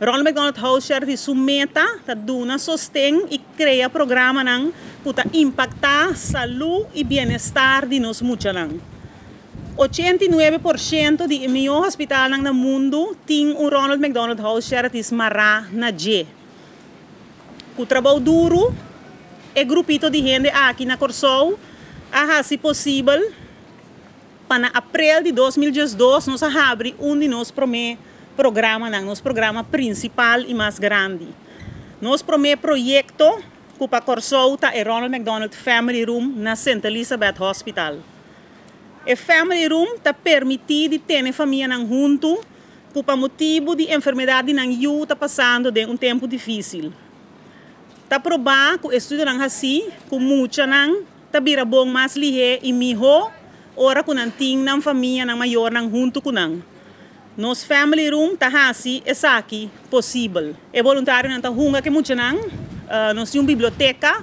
Ronald McDonald House Charity su meta ta duna sosten i krea programanan ku ta impaktá salú i bienestar di nos muchanan. 89% di e mihó hospitalnan na mundu tin un Ronald McDonald House Charities mará na dje. Ku trabou duru, e grupito di hende aki na Kòrsou a hasi posibel pa na aprel di 2012 nos a habri un di nos promé programanan, nos programa prinsipal i mas grandi. Nos promé proyekto ku pa Kòrsou ta e Ronald McDonald Family Room na Sint Elisabeth Hospital. E Family Room ta permití di tene famianan huntu ku pa motibu di enfermedat di nan yu ta pasando den un tempu difísil. Ta probá ku estudionan hasí ku muchanan ta bira bon mas lihé i mihó ora ku nan tin nan famianan mayornan huntu ku nan. Nos Family Room ta hasi esaki posibel. E boluntarionan ta hunga ku e muchanan. Nos tin un biblioteka.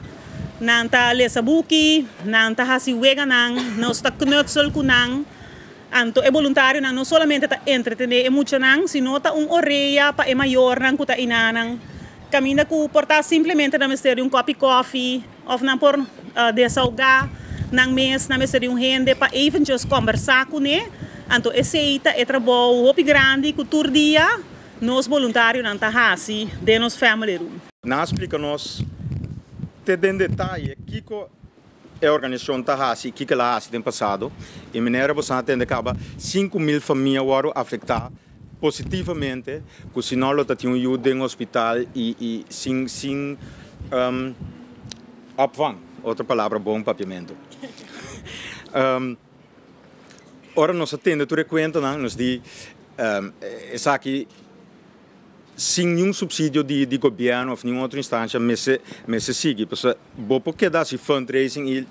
Nan ta lesa buki, nan ta hasi weganan, nos ta knutsel ku nan. Anto e boluntarionan no solamente ta entretené e muchanan, sino ta un orea pa e mayornan ku ta inanan. Kaminda ku por ta simplemente nan mester di un kòpi kòfi òf nan por desahogá nan mes, nan mester di un hende pa eventjes kòmbersá kuné. Anto esei ta e trabou hopi grandi ku tur dia nos boluntarionan ta hasi den nos Family Room. Nan a splika nos te den detaye kiko e organisashon ta hasi i kiko el a hasi den pasado. I manera boso a tende kaba, 5000 famia wòrdu afektá positivamente ku si no lo ta tin un yu den hospital i i sin sin opvang, otro palabra bon papiamentu. Ora nos a tende tur e kuentonan nos di esaki sin niun subsidio di di gobièrnu òf niun otro instansha mester mester sigui pasobra bo por keda hasi fundraising i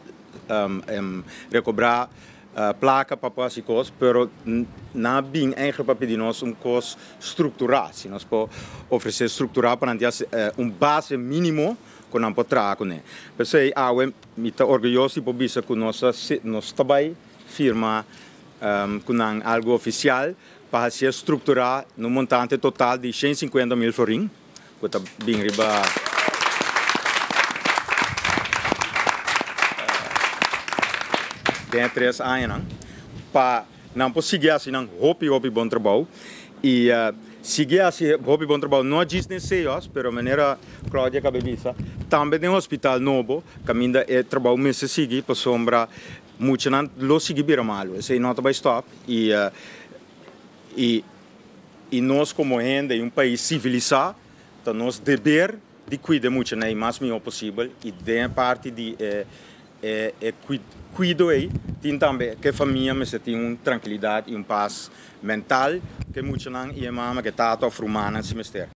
rekobrá plaka pa por hasi kos pero nan a bin eigenlijk pa pidi nos un kos strukturá si nos por ofresé strukturá pa nan tin un base mínimo ku nan por traha kuné. P'esei awe mi ta orguyoso di por bisa ku nos a nos ta bai firma ku nan algu ofisial pa hasié strukturá na un montante total di 150.000 florin ku ta bin riba den e tres añanan pa nan por sigui hasi nan hopi hopi bon trabou i sigui hasi hopi bon trabou no djis den CEOS pero manera Claudia kaba di bisa tambe den hospital nobo kaminda e trabou mester sigui pasobra muchanan lo sigui bira malu esei no ta bai stop i i I nos komo hende i un pais sivilisá ta nos deber di kuida e muchanan ei mas mihó posibel i den e parti di e e kuido ei tin tambe ku e famia mester tin un trankilidat i un pas mental ku e muchanan i e mama ku e tata òf rumannan si mester.